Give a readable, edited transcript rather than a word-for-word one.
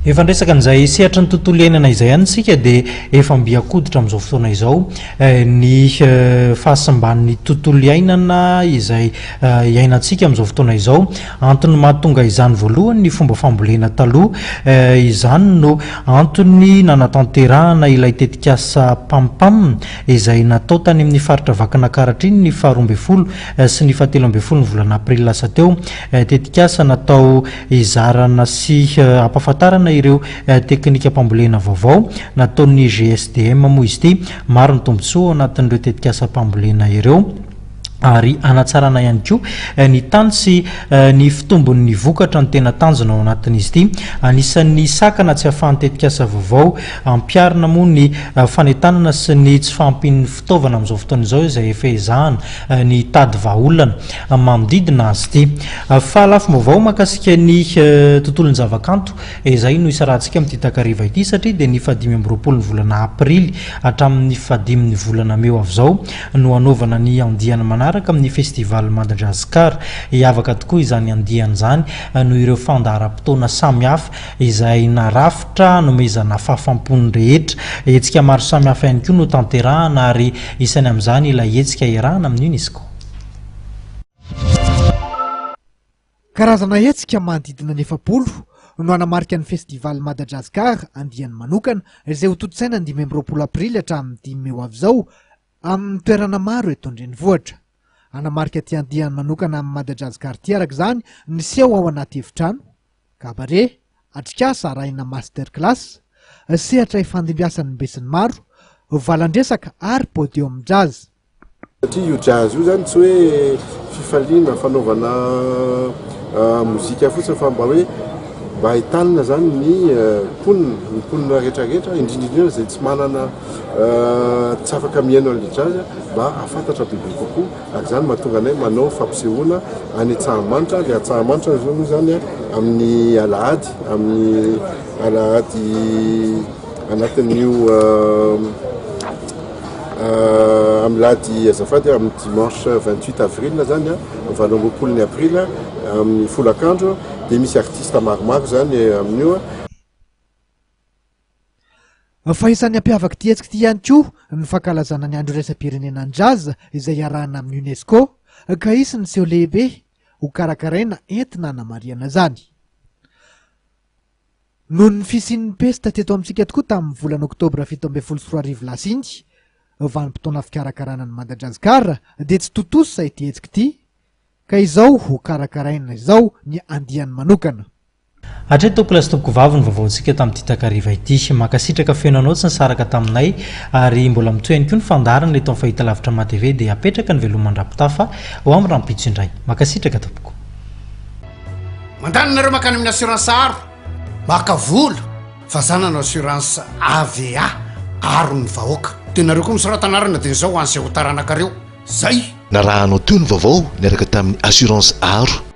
Efa niresaka an'izay sehatry ny tontolo iainana izay ihany isika dia efa mby an-koditra amin'izao fotoana izao ny fahasimban'ny tontolo iainana izay iainantsika amin'izao fotoana izao. Antony mahatonga izany voalohany ny fomba fambolena taloha. Izany no antony nanatanterahana ilay tetikasa Pampam izay natao tany amin'ny faritra Vakinakaratra iny ny faha 12 sy ny faha 13 ny volana aprily lasa teo. Tetikasa natao hizarana sy hampahafantarana ireo teknikam-pambolena vaovao nataon'ny GSDM moa izy ity. Maro ny tombontsoa ao anatin'ireo tetikasam-pambolena ireo ary hanatsarana ihany koa ny tany sy ny fitombon'ny vokatra no tena tanjona ao anatin'izy ity. Anisan'ny sakana tsy ahafahan'ny tetikasa vaovao ampiharina moa ny fanentanana sy ny tsy fahampian'ny fitaovana amin'izao fotoana izao izay efa ezahana ny hitady vahaolana. manodidina azy ity. Fa lafim-baovao mahakasika ny tontolon'ny zavakanto izay no isarahantsika amin'ity takariva ity satria dia ny fahadimy amby roapolo ny volana aprily hatramin'ny fahadimin'ny volana mey ho avy izao no hanaovana ny andiany manaraka amin'ny Festival Madagascar. Hiavaka tokoa izany andiany izany noho ireo fandaharam-potoana samihafa izay narafitra hanomezana fahafam-po ny rehetra. Hetsika maro samihafa ihany koa no tanterahana ary isany amin'izany ilay hetsika iarahana amin'ny Unesco. Karazana hetsika manodidina ny 40 no hanamarika ny Festival Madajazzcar andiany manokana izay hotontosaina ny 25 aprily hatramin'ny 5 mey ho avy izao amin'ny toerana maro eto an-drenivohitra. Hanamarika ity andiany manokana amin'ny Madajazzcar ity araka izany ny seho ao anaty efitrano, cabaret, atrikasa arahina master class, sehatra ifandimbiasan'ny besinimaro, valan-dresaka ary podium jazz. Satria io jazz io zany tsy hoe fifaliana fanaovana mozika fotsiny fa mba hoe mba ahitanina zany ny mponina, ny mponina rehetra rehetra indrindra indrindra izay tsy manana tsy afaka mihaino an'ilay jazz mba hahafantatra bebe kokoa ary izany mahatonga anay manao fampisehoana any Antsahamanitra, ilay Antsahamanitra zao moa zany amin'ny alahady, amin'ny alahady anatin'io Amin'ny lahady azafady amin'ny dimanche 28 avril zany a, 28 ny april amin'ny folakandro dia misy artiste maromaro zany amin'io. Fa isan'ny hampiavaka ity hetsika ity ihany koa ny fankalazana ny andro iraisam-pirenena ny jazz izay iarahana amin'ny Unesco ka hisy ny seho lehibe hokarakaraina entina hanamarihana izany. Noho ny fisian'ny pesta teto amintsika tokoa tamin'ny volana oktobra 2017 lasa iny, vanim-potoana fikarakarana ny Madajazzcar, dia tsy tontosa ity hetsika ity, ka izao ho karakaraina izao ny andiany manokana. Hatreto tompokolahy sy tompokovavy ny vaovaontsika tamin'ity takariva ity. Mankasitraka feno anao tsy nisaraka taminay ary mbola mitohy ihany koa ny fandaharana eto amin'ny fahitalavitra MATV dia apetraka ny veloma mandra-pitafa ho amin'ny rahampitso indray. Mankasitraka tompoko. Mandany nareo makany amin'ny assurance aro maka vola fa za nanao assurance AVA aro ny vahoaka de nareo koa misorata anarana de zao ho an'izay ho taranakareo zay. Narahanao teo ny vaovao niaraka tamin'ny assurance aro.